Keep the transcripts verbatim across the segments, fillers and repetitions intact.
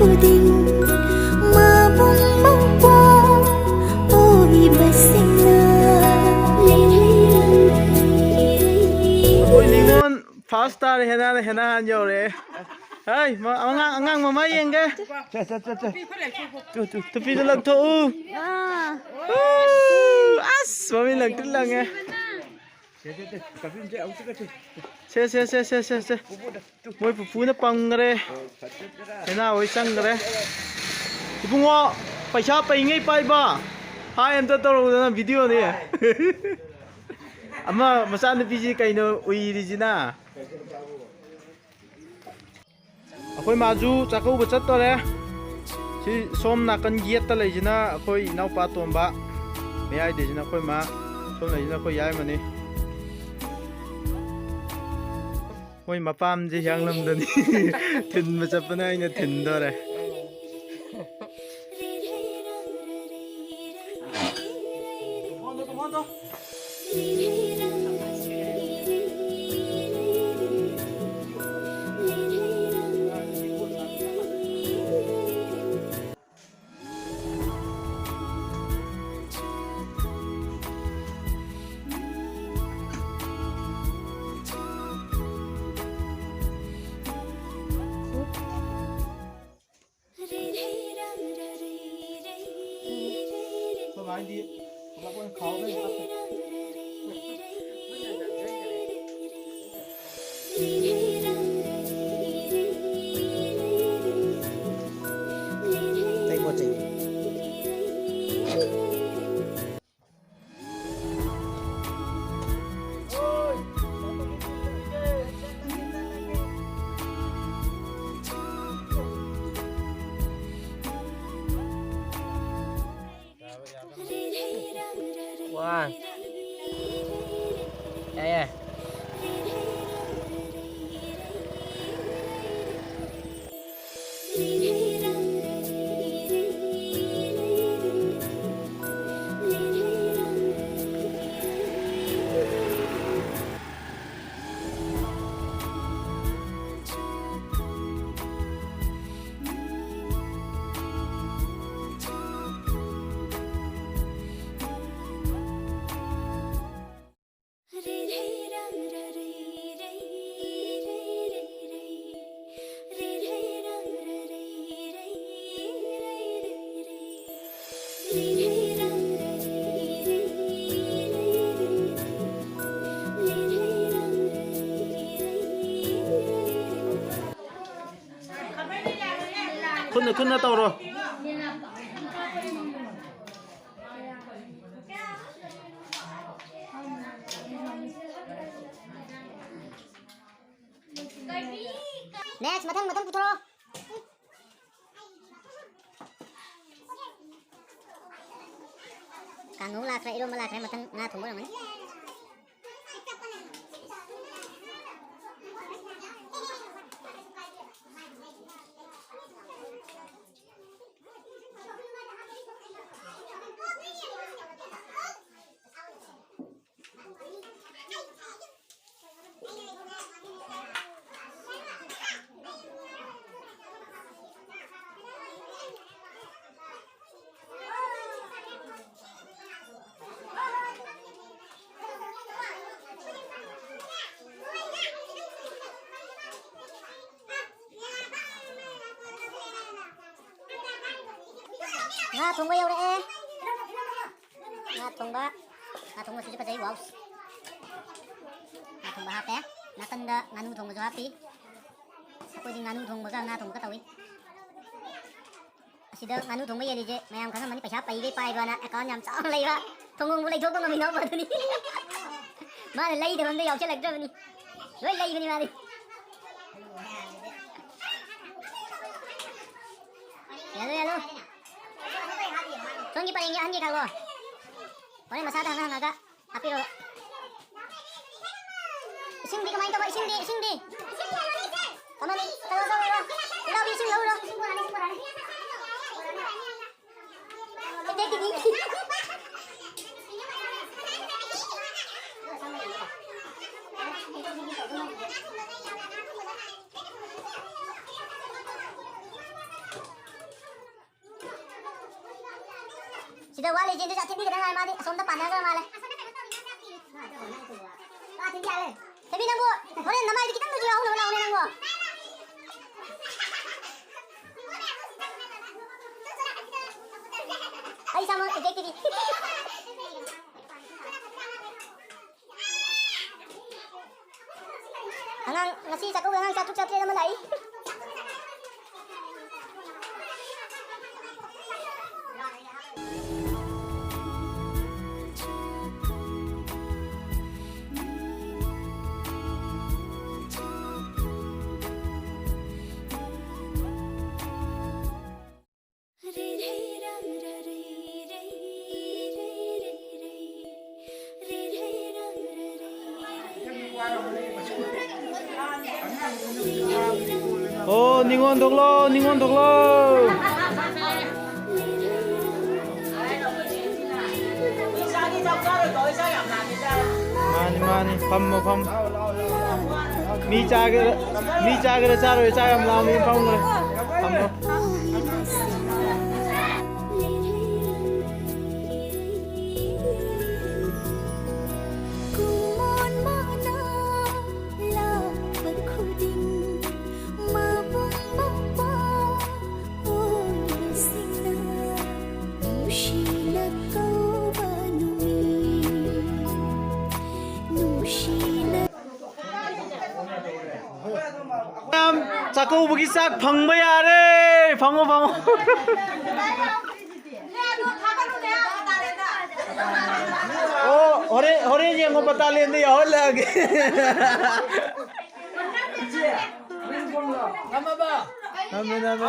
ꯈꯨꯗꯤꯡ ꯃꯕꯨꯡ ꯃꯧꯄ꯭ꯋꯥ ꯑꯣꯏꯕꯁꯤꯡꯅ꯫ ꯑꯩꯈꯣꯏ ꯅꯤꯉꯣꯜ ꯐꯥꯔꯁ ꯇꯥꯔꯦ, ꯍꯦꯅꯥꯅ, ꯍꯦꯅꯥ ꯍꯥꯟ ꯌꯧꯔꯦ꯫ ꯍꯩ, ꯃ-, ꯑꯉꯥꯡ, ꯑꯉꯥꯡ ꯃꯃꯥ ꯌꯦꯡꯒꯦ꯫ ꯁꯦ, ꯁꯦ, ꯁꯦ, ꯁꯦ꯫ ꯇꯨ, ꯇꯨ, ꯇꯨꯄꯤꯗꯣ ꯂꯪꯊꯣꯛꯎ꯫ ꯑꯥ꯫ ꯎ, ꯑꯁ, ꯃꯃꯤꯠ ꯂꯪꯇ꯭ꯔꯤꯛ ꯂꯪꯉꯦ꯫ ꯁꯦ, ꯁꯦ, ꯁꯦ, ꯁꯦ, ꯁꯦ, ꯁꯦ꯫ ꯁꯦ, ꯁꯦ, ꯁꯦ, ꯁꯦ, ꯁꯦ, ꯁꯦ꯫ ꯃꯣꯏ ꯄꯨꯄꯨꯅ ꯄꯪꯈ꯭ꯔꯦ꯫ ꯍꯦꯅꯥ ꯍꯣꯏ ꯆꯪꯈ꯭ꯔꯦ꯫ ꯏꯕꯨꯡꯉꯣ, ꯄꯩꯁꯥ ꯄꯩꯉꯩ ꯄꯥꯏꯕ꯫ ꯍꯥꯏ ꯑꯝꯇ ꯇꯧꯔꯛꯎꯗꯅ, ꯚꯤꯗꯤꯑꯣꯅꯤ꯫ ꯑꯃ ꯃꯆꯥꯅꯨꯄꯤꯁꯤ ꯀꯩꯅꯣ ꯎꯏꯔꯤꯁꯤꯅ? ꯑꯩꯈꯣꯏ ꯃꯥꯁꯨ ꯆꯥꯛꯀꯧꯕ ꯆꯠꯇꯣꯔꯦ꯫ ꯁꯤ ꯁꯣꯝ ꯅꯥꯀꯟ ꯌꯦꯠꯇ ꯂꯩꯁꯤꯅ ꯑꯩꯈꯣꯏ ꯏꯅꯥꯎꯄꯥ ꯇꯣꯝꯕ, ꯃꯌꯥꯏꯗꯁꯤꯅ ꯑꯩꯈꯣꯏ ꯃꯥ, ꯁꯣꯝ ꯂꯩꯁꯤꯅ ꯑꯩꯈꯣꯏ ꯌꯥꯏꯃꯅꯤ꯫ ꯃꯣꯏ ꯃꯄꯥꯝꯁꯦ ꯍꯤꯌꯥꯡꯂꯝꯗꯅꯤ꯫ ꯊꯤꯟꯕ ꯆꯠꯄꯅ ꯑꯩꯅ ꯊꯤꯟꯗꯣꯔꯦ꯫ One, ꯌꯥꯏ, ꯌꯥꯏ꯫ ꯈꯨꯠꯅ, ꯈꯨꯠꯅ ꯇꯧꯔꯣ꯫ Next, ꯃꯊꯪ, ꯃꯊꯪ ꯄꯨꯊꯣꯔꯛꯑꯣ꯫ ꯀꯥꯡꯉꯧ ꯂꯥꯛꯈ꯭ꯔꯦ, ꯏꯔꯣꯝꯕ ꯂꯥꯛꯈ꯭ꯔꯦ, ꯃꯊꯪ ꯉꯥ ꯊꯣꯡꯕ ꯑꯣꯏꯔꯝꯒꯅꯤ꯫ ꯉꯥ ꯊꯣꯡꯕ ꯌꯧꯔꯛꯑꯦ꯫ ꯉꯥ ꯊꯣꯡꯕ, ꯉꯥ ꯊꯣꯡꯕꯁꯤꯁꯨ ꯐꯖꯩ, wow꯫ ꯉꯥ ꯊꯣꯡꯕ ꯍꯥꯞꯄꯦ꯫ ꯅꯥꯀꯟꯗ ꯉꯥꯅꯨ ꯊꯣꯡꯕꯁꯨ ꯍꯥꯞꯄꯤ꯫ ꯑꯩꯈꯣꯏꯗꯤ ꯉꯥꯅꯨ ꯊꯣꯡꯕꯒ ꯉꯥ ꯊꯣꯡꯕꯒ ꯇꯧꯏ꯫ ꯑꯁꯤꯗ ꯉꯥꯅꯨ ꯊꯣꯡꯕ ꯌꯦꯜꯂꯤꯁꯦ ꯃꯌꯥꯝ ꯈꯪꯉꯝꯃꯅꯤ, ꯄꯩꯁꯥ ꯄꯩꯈꯩ ꯄꯥꯏꯕꯅ, account ꯌꯥꯝ ꯆꯥꯎꯅ ꯂꯩꯕ, ꯊꯣꯡꯒꯣꯡꯕꯨ ꯂꯩꯊꯣꯛꯄ ꯉꯝꯃꯤ ꯏꯅꯥꯎꯄꯥꯗꯨꯅꯤ꯫ ꯃꯥꯅ ꯂꯩꯗꯕ ꯑꯝꯇ ꯌꯥꯎꯁꯜꯂꯛꯇ꯭ꯔꯕꯅꯤ, ꯂꯣꯏ ꯂꯩꯕꯅꯤ ꯃꯥꯗꯤ꯫ ꯌꯥꯜꯂꯣ, ꯌꯥꯜꯂꯣ꯫ ꯁꯣꯝꯒꯤ ꯄꯔꯦꯡꯒꯤ ꯑꯍꯟꯒꯤ ꯈꯥꯛꯂꯣ꯫ ꯍꯣꯔꯦꯟ ꯃꯁꯥꯗ ꯍꯪꯉ ꯍꯪꯉꯒ꯫ ꯍꯥꯞꯄꯤꯔꯣ꯫ ꯏꯁꯤꯡꯗꯤ ꯀꯃꯥꯏꯅ ꯇꯧꯕ? ꯏꯁꯤꯡꯗꯤ, ꯏꯁꯤꯡꯗꯤ? ꯀꯩꯅꯣꯅꯤ, ꯀꯩꯅꯣ ꯇꯧꯔꯣ꯫ ꯏꯅꯥꯎꯗꯤ ꯏꯁꯤꯡ ꯂꯧꯔꯨꯔꯣ꯫ ꯏꯇꯩꯒꯤꯗꯤ꯫ ꯁꯤꯗ ꯋꯥꯠꯂꯤꯁꯦ ꯑꯗꯨꯁꯨ ꯑꯊꯦꯛꯄꯤ ꯈꯛꯇ ꯉꯥꯏ, ꯃꯥꯗꯤ ꯑꯁꯣꯝꯗ ꯄꯥꯟꯅꯈ꯭ꯔ ꯃꯥꯜꯂꯦ꯫ ꯊꯦꯕꯤ, ꯅꯪꯕꯨ ꯍꯣꯔꯦꯟ ꯅꯃꯥꯏꯗꯤ ꯈꯤꯇꯪꯗꯁꯨ ꯌꯥꯎꯍꯧꯅꯕ ꯂꯥꯛꯎꯅꯦ ꯅꯪꯕꯨ꯫ ꯑꯩ ꯏꯁꯥꯃꯛ ꯏꯊꯦꯛꯇꯤꯗꯤ꯫ ꯑꯉꯥꯡ, ꯉꯁꯤ ꯆꯥꯛꯀꯧꯕ ꯑꯉꯥꯡ ꯆꯥꯇ꯭ꯔꯨꯛ ꯆꯥꯇ꯭ꯔꯦꯠ ꯑꯃ ꯂꯥꯛꯏ꯫ ꯑꯣ, ꯅꯤꯉꯣꯜ ꯊꯣꯛꯂꯣ, ꯅꯤꯉꯣꯜ ꯊꯣꯛꯂꯣ꯫ ꯃꯥꯅꯤ, ꯃꯥꯅꯤ꯫ ꯐꯝꯃꯣ, ꯐꯝꯃꯣ꯫ ꯃꯤ ꯆꯥꯒꯦꯔꯥ, ꯃꯤ ꯆꯥꯒꯦꯔꯥ ꯆꯥꯔꯣꯏ, ꯆꯥꯛ ꯌꯥꯝ ꯂꯥꯝꯃꯤ, ꯐꯝꯈ꯭ꯔꯦ꯫ ꯐꯝꯃꯣ꯫ ꯃꯌꯥꯝ, ꯆꯥꯛꯀꯧꯕꯒꯤ ꯆꯥꯛ ꯐꯪꯕ ꯌꯥꯔꯦ꯫ ꯐꯝꯃꯣ, ꯐꯝꯃꯣ꯫ ꯑꯣ, ꯍꯣꯔꯦꯟ, ꯍꯣꯔꯦꯟ ꯌꯦꯡꯉꯣ, ꯕꯇꯥꯂꯦꯟꯗ ꯌꯥꯎꯍꯜꯂꯛꯑꯒꯦ꯫ ꯊꯝꯃꯦ, ꯊꯝꯃꯦ꯫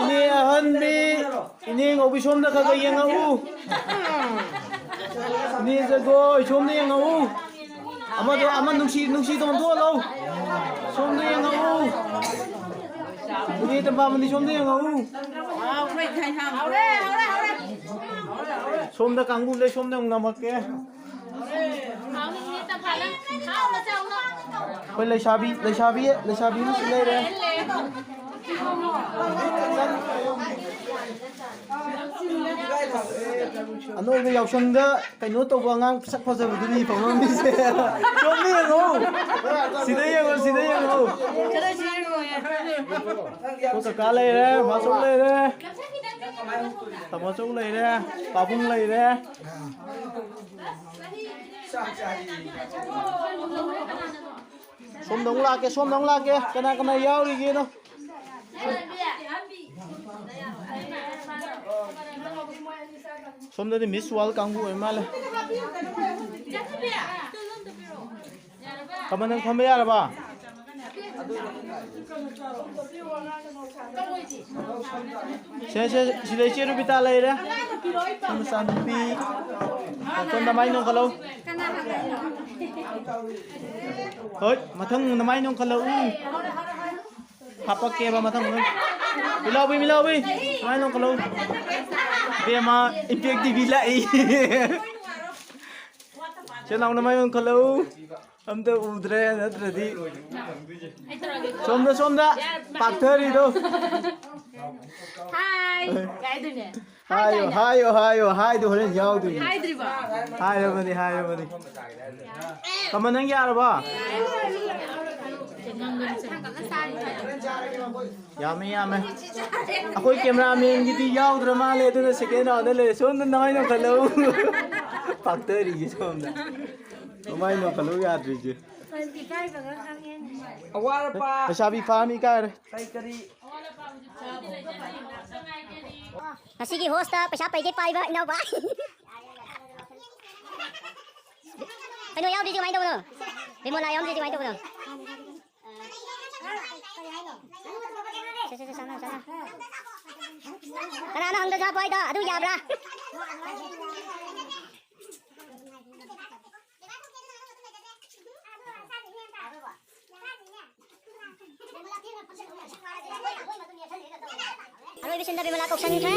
ꯏꯅꯦ ꯑꯍꯟꯕꯤ, ꯏꯅꯦ ꯉꯧꯕꯤ, ꯁꯣꯝꯗ ꯈꯔ ꯈꯔ ꯌꯦꯡꯉꯛꯎ꯫ ꯖꯒꯣꯏ ꯁꯣꯝꯗ ꯌꯦꯡꯉꯛꯎ꯫ ꯑꯃꯗꯣ, ꯑꯃ ꯅꯨꯡꯁꯤ, ꯅꯨꯡꯁꯤꯗꯣ ꯑꯣꯟꯊꯣꯛꯍꯜꯂꯣ꯫ ꯁꯣꯝꯗ ꯌꯦꯡꯉꯛꯎ꯫ ꯏꯅꯦ ꯇꯝꯐꯥꯃꯅꯤ, ꯁꯣꯝꯗ ꯌꯦꯡꯉꯛꯎ꯫ ꯁꯣꯝꯗ ꯀꯥꯡꯕꯨ ꯂꯩ, ꯁꯣꯝꯗ ꯑꯃꯨꯛ ꯅꯝꯃꯛꯀꯦ꯫ ꯑꯩꯈꯣꯏ ꯂꯩꯁꯥꯕꯤ, ꯂꯩꯁꯥꯕꯤ, ꯂꯩꯁꯥꯕꯤ ꯑꯃꯁꯨ ꯂꯩꯔꯦ꯫ ꯑꯅꯧꯕ ꯌꯥꯎꯁꯪꯗ ꯀꯩꯅꯣ ꯇꯧꯕ ꯑꯉꯥꯡ ꯁꯛ ꯐꯖꯕꯗꯨꯅꯤ ꯐꯪꯉꯝꯃꯤꯁꯦ꯫ ꯁꯣꯝꯗ ꯌꯦꯡꯉꯣ꯫ ꯁꯤꯗ ꯌꯦꯡꯉꯣ, ꯁꯤꯗ ꯌꯦꯡꯉꯣ꯫ ꯑꯩꯈꯣꯏ ꯀꯀꯥ ꯂꯩꯔꯦ, ꯃꯥꯆꯧ ꯂꯩꯔꯦ, ꯇꯥꯃꯣꯆꯧ ꯂꯩꯔꯦ, ꯄꯥꯕꯨꯡ ꯂꯩꯔꯦ꯫ ꯁꯣꯝꯗ ꯑꯃꯨꯛ ꯂꯥꯛꯀꯦ, ꯁꯣꯝꯗ ꯑꯃꯨꯛ ꯂꯥꯛꯀꯦ꯫ ꯀꯅꯥ ꯀꯅꯥ ꯌꯥꯎꯔꯤꯒꯦꯗꯣ? ꯁꯣꯝꯗꯗꯤ ꯃꯤꯁ ꯋꯥꯔꯜ ꯀꯥꯡꯕꯨ ꯑꯣꯏ ꯃꯥꯜꯂꯦ꯫ ꯀꯃꯟ, ꯅꯪ ꯐꯝꯕ ꯌꯥꯔꯕ? ꯁꯦ, ꯁꯦ, ꯁꯤꯗ ꯏꯆꯦ ꯔꯨꯕꯤꯇꯥ ꯂꯩꯔꯦ꯫ ꯏꯆꯦ ꯃꯆꯥꯅꯨꯄꯤ꯫ ꯁꯣꯝꯗ ꯃꯥꯏ ꯅꯣꯡꯈꯠꯂꯧ꯫ ꯍꯣꯏ, ꯃꯊꯪ ꯅꯃꯥꯏ ꯅꯣꯡꯈꯠꯂꯛꯎ꯫ ꯍꯥꯄꯛꯀꯦꯕ ꯃꯊꯪ, ꯃꯊꯪ꯫ ꯃꯤꯂꯥꯎꯕꯤ, ꯃꯤꯂꯥꯎꯕꯤ꯫ ꯅꯃꯥꯏ ꯅꯣꯡꯈꯠꯂꯛꯎ꯫ ꯕꯦꯃꯥ, ꯏꯝꯄꯦꯛ ꯇꯤ ꯚꯤ ꯂꯥꯛꯏ꯫ ꯆꯦ ꯅꯥꯎ, ꯅꯃꯥꯏ ꯅꯣꯡꯈꯠꯂꯛꯎ꯫ ꯑꯝꯇ ꯎꯗ꯭ꯔꯦ ꯅꯠꯇ꯭ꯔꯗꯤ꯫ ꯁꯣꯝꯗ, ꯁꯣꯝꯗ ꯄꯥꯛꯊꯔꯤꯗꯣ꯫ ꯍꯥꯏ꯫ ꯀꯥꯏꯗꯨꯅꯦ? ꯍꯥꯏꯌꯣ, ꯍꯥꯏꯌꯣ, ꯍꯥꯏꯌꯣ, ꯍꯥꯏꯗꯣ ꯍꯣꯔꯦꯟ ꯌꯥꯎꯗꯣꯏꯅꯤ꯫ ꯍꯥꯏꯗ꯭ꯔꯤꯕꯣ? ꯍꯥꯏꯔꯕꯅꯤ, ꯍꯥꯏꯔꯕꯅꯤ꯫ ꯀꯃꯟ, ꯅꯪ ꯌꯥꯔꯕꯣ? ꯌꯥꯝꯃꯦ, ꯌꯥꯝꯃꯦ꯫ ꯑꯩꯈꯣꯏ ꯀꯦꯃꯦꯔꯥꯃꯦꯟꯒꯤꯗꯤ ꯌꯥꯎꯗ꯭ꯔ ꯃꯥꯜꯂꯦ, ꯑꯗꯨꯅ ꯁꯦꯀꯦꯟ ꯔꯥꯎꯟꯗ ꯂꯩꯔꯦ꯫ ꯁꯣꯝꯗ ꯅꯃꯥꯏ ꯅꯣꯡꯈꯠꯂꯛꯎ꯫ ꯄꯥꯛꯊꯔꯤꯁꯦ ꯁꯣꯝꯗ꯫ ꯅꯃꯥꯏ ꯅꯣꯡꯈꯠꯂꯛꯎ ꯌꯥꯗ꯭ꯔꯤꯁꯦ꯫ ꯑꯋꯥꯠ ꯑꯄꯥ ꯂꯩꯁꯥꯕꯤ ꯐꯥꯔꯃꯤ ꯀꯥꯏꯔꯦ꯫ ꯀꯔꯤ ꯀꯔꯤ ꯉꯁꯤꯒꯤ ꯍꯣꯁꯇ ꯄꯩꯁꯥ ꯄꯩꯒꯦ ꯄꯥꯏꯕ ꯏꯅꯥꯎꯄꯥ꯫ ꯀꯩꯅꯣ ꯌꯥꯎꯗ꯭ꯔꯤꯁꯦ ꯀꯃꯥꯏꯅ ꯇꯧꯕꯅꯣ? ꯕꯤꯃꯣꯂꯥ ꯌꯥꯎꯗ꯭ꯔꯤꯁꯦ ꯀꯃꯥꯏꯅ ꯇꯧꯕꯅꯣ? ꯁꯦ, ꯁꯦ, ꯁꯦ, ꯆꯪꯉꯣ, ꯆꯪꯉꯣ꯫ ꯀꯅꯥꯅꯣ ꯍꯪꯗ ꯁꯥꯕ ꯍꯥꯏꯗꯣ? ꯑꯗꯨ ꯌꯥꯕ꯭ꯔꯥ? ꯑꯔꯣꯏꯕ ꯁꯤꯟꯗ ꯕꯤꯃꯂꯥ ꯀꯧꯁꯟꯈ꯭ꯔꯦ꯫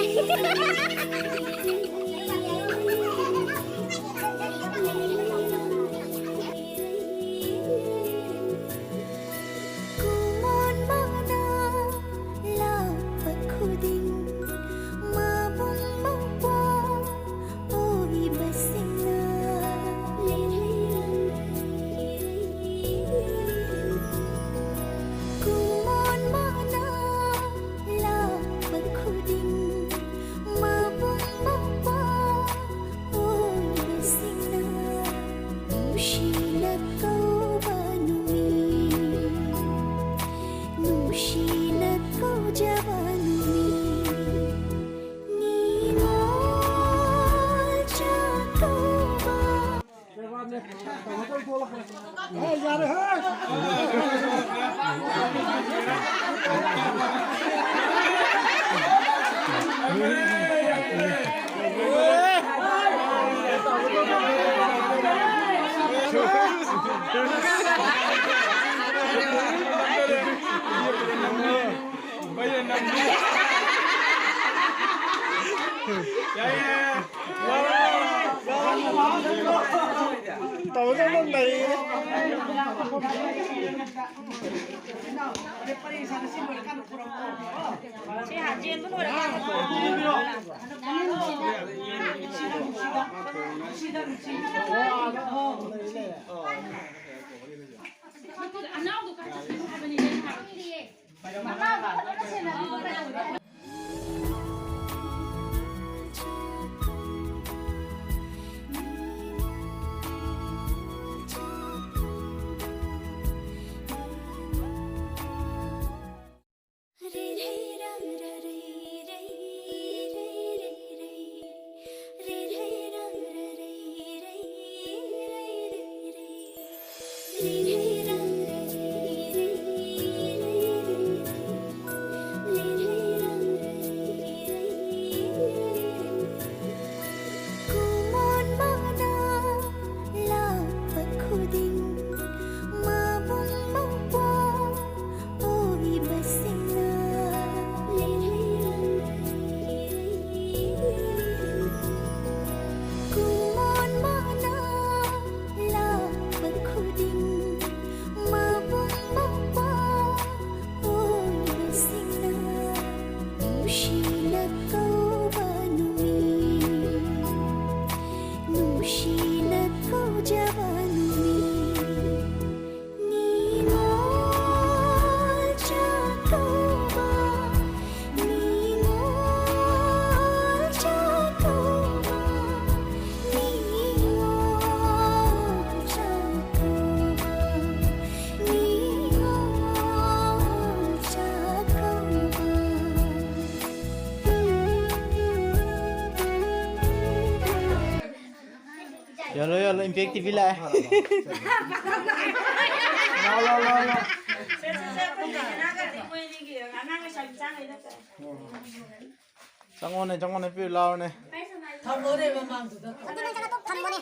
ꯀꯨꯃꯣꯟ ꯃꯅꯥ ꯂꯥꯛꯄ ꯈꯨꯗꯤꯡ ꯃꯕꯨꯡ ꯃꯧꯄ꯭ꯋꯥ ꯑꯣꯏꯕꯁꯤꯡꯅ ꯀꯨꯃꯣꯟ ꯃꯅꯥ ꯂꯥꯛꯄ ꯈꯨꯗꯤꯡ ꯃꯕꯨꯡ ꯃꯧꯄ꯭ꯋꯥ ꯑꯣꯏꯕꯁꯤꯡꯅ ꯅꯨꯡꯁꯤꯅ ꯀꯧꯕ ꯅꯨꯃꯤꯠ, ꯅꯨꯡꯁꯤꯅ ꯀꯧꯖꯕ ꯅꯨꯃꯤꯠ꯫ ꯅꯤꯉꯣꯜ ꯆꯥꯛꯀꯧꯕ꯫ ꯑꯦ, ꯌꯥꯔꯦꯍꯦ! ꯌꯥꯏꯌꯦ꯫ ꯇꯧꯗꯧꯕ ꯂꯩ꯫ ꯁꯤ ꯍꯥ-, ꯆꯦꯟꯕ ꯂꯣꯏꯔꯀꯥꯟꯗ꯫ ꯑꯅꯥꯎꯗꯣ ꯀꯥꯏ ꯆꯠꯈꯤꯅꯣ ꯍꯥꯏꯕꯅꯤꯅꯦ ꯑꯩꯅ ꯍꯥꯏꯕꯗꯤ꯫ ꯌꯥꯂꯣ, ꯌꯥꯂꯣ, ꯏꯝꯄꯦꯛ ꯇꯤꯚꯤ ꯂꯥꯛꯑꯦ꯫ ꯂꯥꯎ, ꯂꯥꯎ, ꯂꯥꯎ, ꯂꯥꯎ꯫ ꯁꯦ, ꯁꯦ, ꯁꯦ, ꯑꯩꯈꯣꯏ ꯀꯅꯥꯒꯗꯤ ꯃꯣꯏ ꯑꯅꯤꯒꯤ ꯑꯉꯥꯡꯒꯤ ꯁꯥꯏꯟ ꯆꯥꯡ ꯂꯩꯅ ꯇꯥꯏ꯫ ꯆꯪꯉꯣꯅꯦ, ꯆꯪꯉꯣꯅꯦ, ꯄꯤꯌꯨ ꯂꯥꯎꯅꯦ꯫ ꯊꯝꯃꯣꯅꯦ ꯃꯃꯥꯡꯗꯨꯗ꯫ ꯑꯗꯨ ꯅꯪ ꯆꯪꯉ ꯊꯝꯃꯣꯅꯦ꯫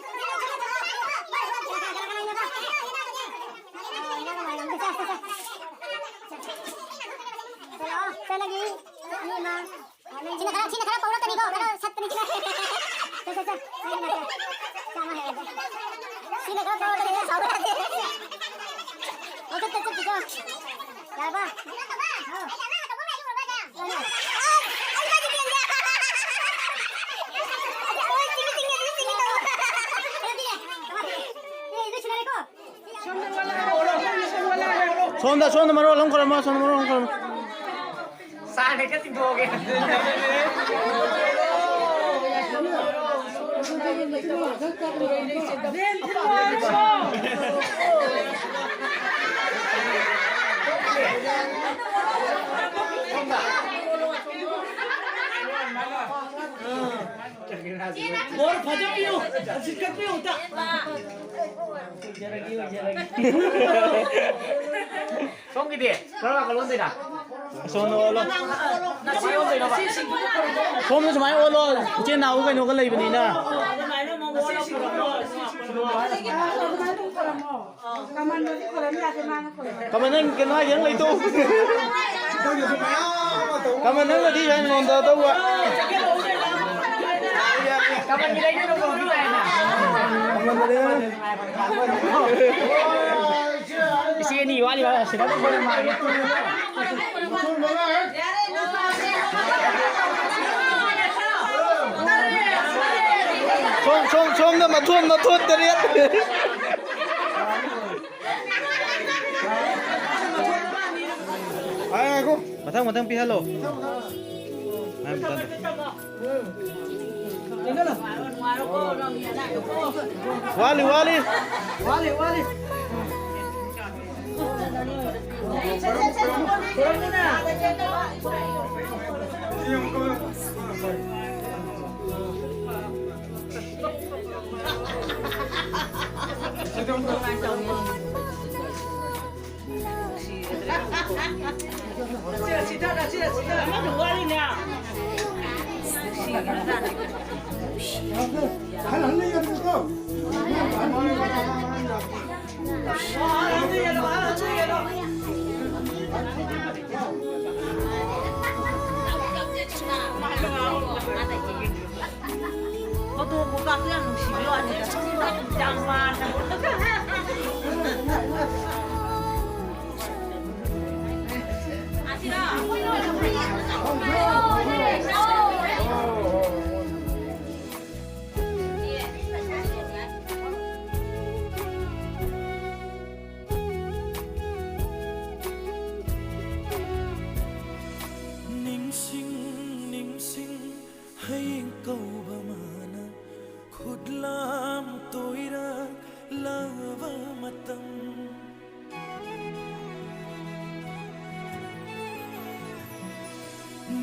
ꯆꯠꯂꯒꯦ꯫ ꯁꯤꯅ ꯈꯔ, ꯁꯤꯅ ꯈꯔ ꯄꯧꯔꯛꯀꯅꯤꯀꯣ, ꯈꯔ ꯁꯠꯄꯅꯤ ꯁꯤꯅ꯫ ꯆꯠ, ꯆꯠ, ꯆꯠ꯫ ꯁꯤꯅ ꯈꯔ꯫ ꯆꯥꯝꯃ ꯍꯦꯜꯂꯦ꯫ ꯁꯤꯅ ꯈꯔ ꯄꯧꯔꯛꯀꯅꯤ, ꯈꯔ ꯁꯥꯎꯕ ꯌꯥꯗꯦ꯫ ꯑꯣ, ꯆꯠ, ꯆꯠ, ꯆꯠ, ꯆꯠ꯫ ꯌꯥꯔꯕ? ꯍꯥꯎ꯫ ꯑꯣ, ꯆꯤꯡꯉꯤ, ꯆꯤꯡꯉꯤ, ꯆꯤꯡꯉꯤ, ꯆꯤꯡꯉꯤ ꯇꯧꯕ꯫ ꯑꯦ, ꯑꯗꯨ ꯁꯤꯟꯅꯔꯦꯀꯣ? ꯁꯣꯝꯗ, ꯁꯣꯝꯗ ꯃꯔꯣꯜ ꯑꯃ ꯈꯣꯏꯔꯝꯃꯣ, ꯁꯣꯝꯗ ꯃꯔꯣꯜ ꯑꯃ ꯈꯣꯏꯔꯝꯃꯣ꯫ ꯆꯥ ꯍꯦꯛꯇ ꯆꯤꯡꯊꯣꯛꯑꯒꯦ꯫ ꯕꯣꯔ ꯐꯖꯕꯤꯌꯨ, ꯑꯁꯤ ꯀꯛꯄꯤꯌꯨ ꯑꯝꯇ꯫ ꯁꯣꯝꯒꯤꯗꯤ ꯀꯔꯝ ꯀꯥꯟ ꯂꯣꯟꯗꯣꯏꯅꯣ? ꯑꯁꯣꯝꯗ ꯑꯣꯜꯂꯣ꯫ ꯁꯣꯝꯗ ꯁꯨꯃꯥꯏꯅ ꯑꯣꯜꯂꯣ, ꯏꯆꯤꯟ ꯏꯅꯥꯎ ꯀꯩꯅꯣꯒ ꯂꯩꯕꯅꯤꯅ꯫ ꯀꯃꯟ ꯅꯪ ꯀꯩꯅꯣ ꯍꯥꯏꯁꯦ ꯅꯪ ꯂꯩꯇꯣ꯫ ꯀꯃꯟ ꯅꯪꯒꯗꯤ ꯍꯥꯏ ꯅꯣꯟꯗ ꯇꯧꯕ꯫ ꯀꯃꯟꯒꯤ ꯂꯩꯗꯣꯏ ꯅꯪ ꯇꯧꯕꯤ ꯇꯥꯏꯅ꯫ ꯀꯃꯟꯗꯗꯤ ꯅꯪ ꯏꯆꯦ ꯑꯅꯤ ꯋꯥꯠꯂꯤꯕ ꯁꯤꯗ ꯑꯗꯨꯝ ꯐꯣꯟ ꯌꯦꯡꯉꯛꯑꯒꯦ꯫ ꯁꯣꯝ, ꯁꯣꯝ, ꯁꯣꯝꯗ ꯃꯊꯣꯟ, ꯃꯊꯣꯟ ꯇꯔꯦꯠ꯫ ꯉꯥꯏꯈꯣ꯫ ꯃꯊꯪ, ꯃꯊꯪ ꯄꯤꯍꯜꯂꯣ꯫ ꯃꯥꯏ ꯃꯊꯪꯗ꯫ ꯋꯥꯠꯂꯤ, ꯋꯥꯠꯂꯤ꯫ ꯋꯥꯠꯂꯤ, ꯋꯥꯠꯂꯤ꯫ ꯑꯃꯁꯨ ꯋꯥꯠꯂꯤꯅꯦ꯫ ꯐꯣꯇꯣꯕꯨ ꯀꯥꯞꯄ ꯌꯥꯝ ꯅꯨꯡꯁꯤꯕ ꯋꯥꯅꯤꯗ꯫ ꯌꯥꯝ ꯃꯥꯟꯅ꯫ ꯅꯤꯡꯁꯤꯡ ꯅꯤꯡꯁꯤꯡ ꯍꯌꯦꯡ ꯀꯧ